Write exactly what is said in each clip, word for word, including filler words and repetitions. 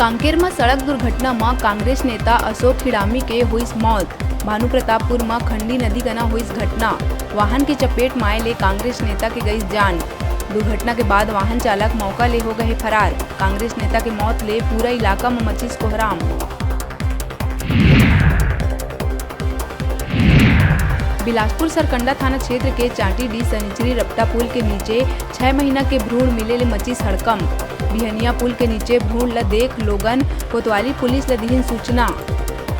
कांकेर म सड़क दुर्घटना म कांग्रेस नेता अशोक हिड़ामी के होइस मौत। भानुप्रतापपुर म खंडी नदी कना होइस घटना। वाहन के चपेट म आए ले कांग्रेस नेता के गइस जान। दुर्घटना के बाद वाहन चालक मौका ले हो गए फरार। कांग्रेस नेता के मौत ले पूरा इलाका म मचिस कोहराम। बिलासपुर सरकंडा थाना क्षेत्र के चांटीडीह सनिचरी रपटा पुल के नीचे छह महीना के भ्रूण मिले ले मचिस हड़कंप। बिहनिया पुल के नीचे भ्रूण ल देख लोगन कोतवाली पुलिस ल दिहिन सूचना।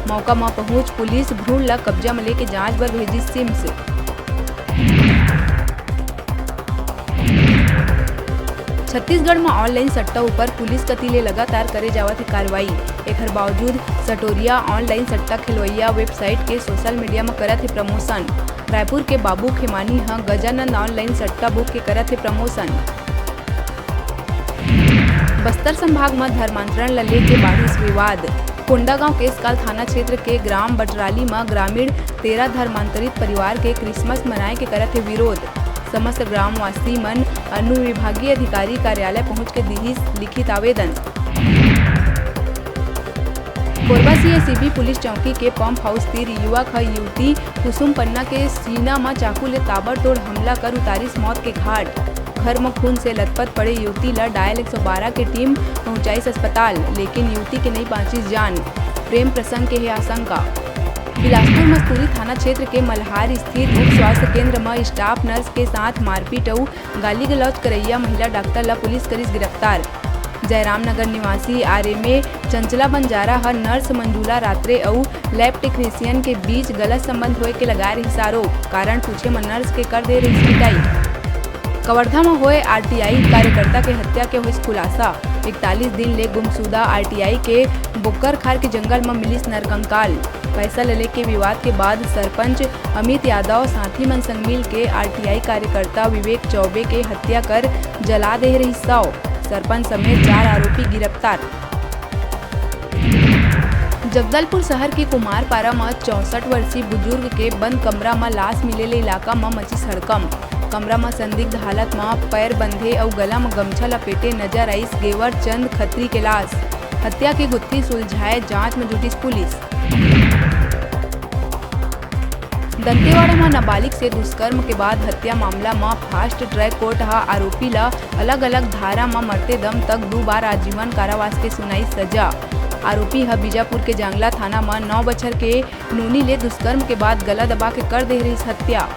मौका म पहुंच पुलिस भ्रूण ल कब्जा म लेके जांच बर भेजिस सिम्स। छत्तीसगढ़ म ऑनलाइन सट्टा ऊपर पुलिस कति ले लगातार करे जावत हे कार्रवाई। एखर बावजूद सटोरिया ऑनलाइन सट्टा खेलवइया वेबसाइट के सोशल मीडिया म करत हे प्रमोशन। रायपुर के बाबू खेमानी ह गजानंद ऑनलाइन सट्टा बुक के करत हे प्रमोशन। बस्तर संभाग म धर्मांतरण ल लेके बाढ़िस विवाद। कोंडागांव केसकाल थाना क्षेत्र के ग्राम बटराली म ग्रामीण तेरह धर्मांतरित परिवार के क्रिसमस मनाए के करत हे विरोध। समस्त ग्रामवासी मन अनुविभागीय अधिकारी कार्यालय पहुंच के दिहिस लिखित आवेदन। कोरबा सीएसईबी पुलिस चौकी के पंप हाउस तीर युवक ह युवती कुसुम पन्ना के सीना म चाकू ले ताबड़तोड़ हमला कर उतारिस मौत के घाट। घर म खून से लथपथ पड़े युवती ल डायल एक सौ बारह के टीम पहुंचाइस अस्पताल, लेकिन युवती के नइ बांचिस जान। प्रेम प्रसंग के हे आशंका। बिलासपुर मस्तूरी थाना क्षेत्र के मल्हार स्थित उप स्वास्थ्य केंद्र म स्टाफ नर्स के साथ मारपीट अउ गाली गलौज करइया महिला डॉक्टर ल पुलिस करिस गिरफ्तार। जयराम नगर निवासी आरएमए चंचला बंजारा ह नर्स मंजूला रात्रे अउ लैब टेक्नीशियन के बीच गलत संबंध होए के लगाए रहिस आरोप। कारण पूछे म नर्स के कर दे रहिस पिटाई। कवर्धा म होए आरटीआई कार्यकर्ता के हत्या के होइस खुलासा। इकतालीस दिन ले गुमशुदा आरटीआई के बोक्करखार के जंगल म मिलिस नरकंकाल। पैसा ले लेके विवाद के बाद सरपंच अमित यादव साथी मन संग मिल के आरटीआई कार्यकर्ता विवेक चौबे के हत्या कर जला दे रहिस शव। सरपंच समेत चार आरोपी गिरफ्तार। जगदलपुर शहर के कुमारपारा म चौसठ वर्षीय बुजुर्ग के बंद कमरा म लाश मिले ले इलाका म मचिस हड़कंप। कमरा म संदिग्ध हालत म पैर बंधे अउ गला म गमछा लपेटे नजर आइस गेवर चंद खत्री के लाश। हत्या के गुत्थी सुलझाए जांच म जुटिस पुलिस। दंतेवाड़ा म नाबालिग से दुष्कर्म के बाद हत्या मामला म फास्ट ट्रैक कोर्ट ह आरोपी ल अलग-अलग धारा म मरते दम तक दू बार आजीवन कारावास के सुनाई सजा। आरोपी ह बीजापुर के जांगला थाना म नौ बछर के नोनी ले दुष्कर्म के बाद गला दबा के कर दे रहिस हत्या।